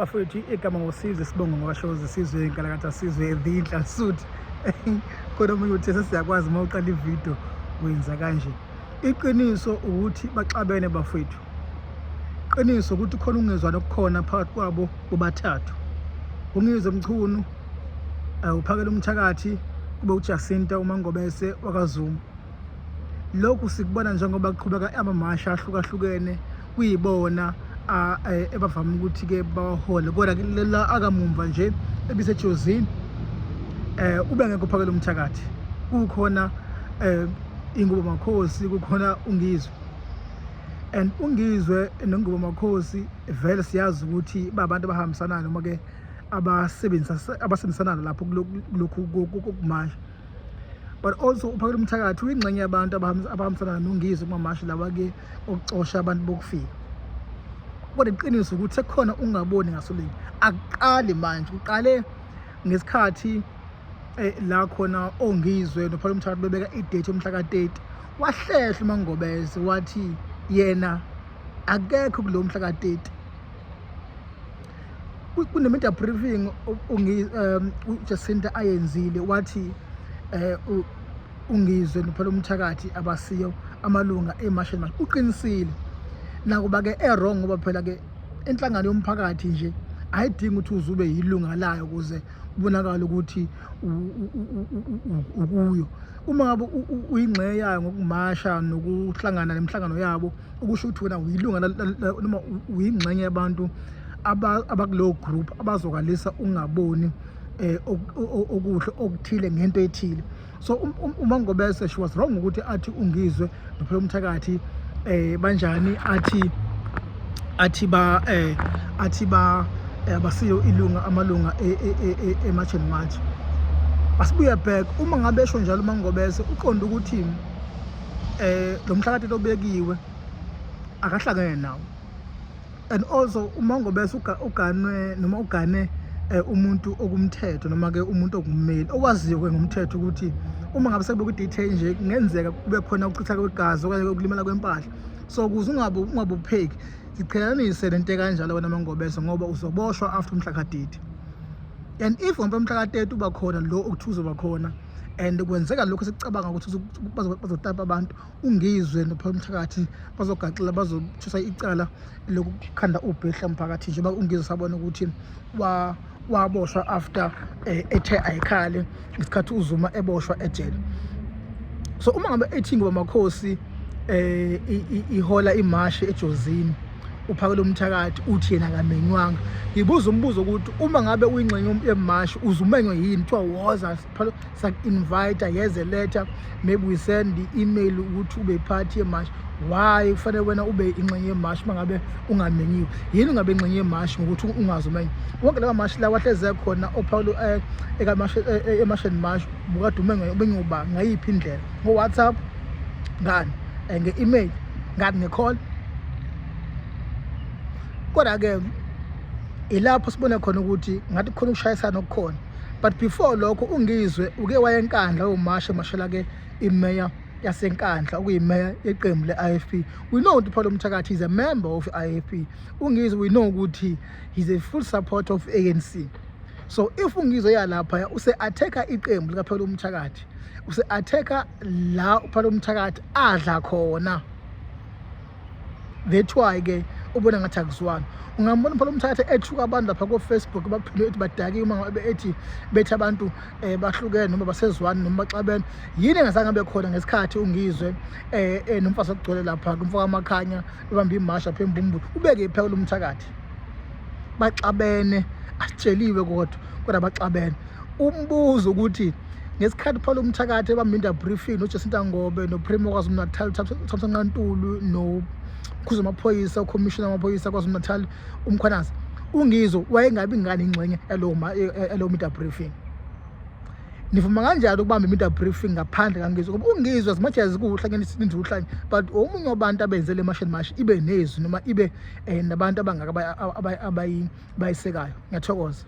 Bafowethu, igama ngoSizwe, sibongo ngokaShozi, Sizwe inkalakatha, Sizwe the inhlansuthi. Khona omunye uthe sesiyakwazi uma uqala ividiyo wenza kanje. Iqiniso ukuthi baxabene bafowethu. Qiniso ukuthi khona ukungezwani okukhona phakathi kwabo bobathathu. UNgizwe Mchunu, uPhakela Umthakathi, kube uJacinta uMangobese wakaZuma. Lokhu sikubona njengoba kuqhubeka amamashi ahlukahlukene kuyibona ebavame ukuthi-ke bawahole, kodwa lela akamumva nje ebiseJozini ubengekho uPhakela Umthakathi, kukhona Ingubo Makhosi, kukhona uNgizwe. And uNgizwe noNgubo Makhosi vele siyazi ukuthi babantu abahambisanayo noma-ke abasebenzisanayo lapho kulokhu kokumasha. But also uPhakela Umthakathi uyingxenye yabantu abahambisana noNgizwe kumamashi lawa-ke okuxosha abantu bokufika. Kodwa iqiniso ukuthi sekukhona ungaboni ngasolinye. Akuqali manje, kuqale ngesikhathi la khona oNgizwe noPhakela Umthakathi bebeka idate yomhla ka-30. Wahlehla uMangobese wathi yena akekho kulowo mhla ka-30. Kune-media briefing uJacinta ayenzile, wathi uNgizwe noPhakela Umthakathi abasiyo amalunga e-March and March. Uqinisile nakuba-ke e-wrong, ngoba phela-ke inhlangano yomphakathi nje ayidingi ukuthi uze ube yilunga layo ukuze kubonakale ukuthi ukuyo. Uma ngabe uyingxenye yayo ngokumasha nokuhlangana nemihlangano yabo, ukusho ukuthi wena uyilunga noma uyingxenye yabantu abakuleyo group abazokwalisa ungaboni okuhle okuthile ngento ethile. So uMangobese, she was wrong ukuthi athi uNgizwe noPhakela Umthakathi banjani, athi ba athi ba abasiyo ilunga, amalunga e-March and March. Asibuye back, uma ngabe esho njalo uMangobese uqonda ukuthi lo mhla kade obekiwe akahlangene nawo. And also uMangobese uganwe noma ugane umuntu okumthetho noma ke umuntu ongummeli owaziyo-ke ngomthetho ukuthi uma ngabe sekubekwa i-date nje kungenzeka kube khona ukuchitha kwegazi okanye ukulimala kwempahla. So ukuze ungabopheki, ziqhelanise lento ekanjalo wena Mangobese, ngoba uzoboshwa after umhla ka-30. And if ngomhla ka-30 uba khona lo okuthiwa uzoba khona and kwenzeka lokhu esikucabanga ukuthi bazotapa abantu, uNgizwe noPhakela Umthakathi bazogaxela, bazothusa icala lokukhanda ubhehla mphakathi, njengoba uNgizwe sabona ukuthi waboshwa after ethe ayikhale ngesikhathi uZuma eboshwa ejele. So uma ngabe ethi Ingubo Makhosi ihola imashi eJozini, uPhakela Umthakathi uthi yena akamenywanga, ngibuza umbuzo ukuthi uma ngabe uyingxenye yemashi uzumenywe yini? Kuthiwa woza, saku-invite, here's a letter, maybe we send the email ukuthi ube part yemashi. Why kufanele wena ube ingxenye yemashi uma ngabe ungamenyiwe? Yini ungabe ingxenye yemashi ngokuthi ungazi umenywa? Wonke lawa mashi lawa ahleze khona ophawulo e-March and March, bukade umenywe, umenywe uba ngayiphi indlela? Ngo-WhatsApp ngani, nge-email ngani, nge-call? Kodwa-ke ilapho sibona khona ukuthi ngathi kukhona ukushayisana okukhona. But before lokho uNgizwe uke waye eNkandla umasha mashela-ke imeya yaseNkandla, okuyimeya yeqembu le-IFP. We know ukuthi uPhakela Umthakathi is a member of i-IFP. UNgizwe, we know ukuthi he's a full supporter of ANC. So if uNgizwe yalapha use-attack-a iqembu likaPhakela Umthakathi, use-attack-a la uPhakela Umthakathi adla khona. That's why ke ubona ngathi akuzwani. Ungambona uPhakela Umthakathi ethuka abantu lapha ko-Facebook, baphinde ethi badakiwe uma ngabe ethi bethi abantu bahlukene noma basezwani noma baxabene. Yini engazange abe khona ngesikhathi uNgizwe nomfazi ogcwele lapha kumfaka amakhanya bebamba imasha lapha eMbumbulu? Ubeke iPhakela Umthakathi, baxabene, asitsheliwe kodwa baxabene. Umbuzo ukuthi ngesikhathi uPhakela Umthakathi ebamba media briefing noJacinta Ngobe noPremier KwaZulu Natal Thamsanqa Ntuli nokhuza amaphoyisa, ukhomishina wamaphoyisa KwaZulu Natal uMkhwanazi, uNgizwe wayengabi ngani ingxenye yalowo media briefing? Nivuma kanjani ukubamba i-media briefing ngaphandle kaNgizwe? Ngoba uNgizwe, as much as kuwuhlanye ninzi uhlanye, but omunye wabantu abenze le March and March ibe nezwi noma ibe nabantu abangaka abayisekayo. Ngiyathokoza.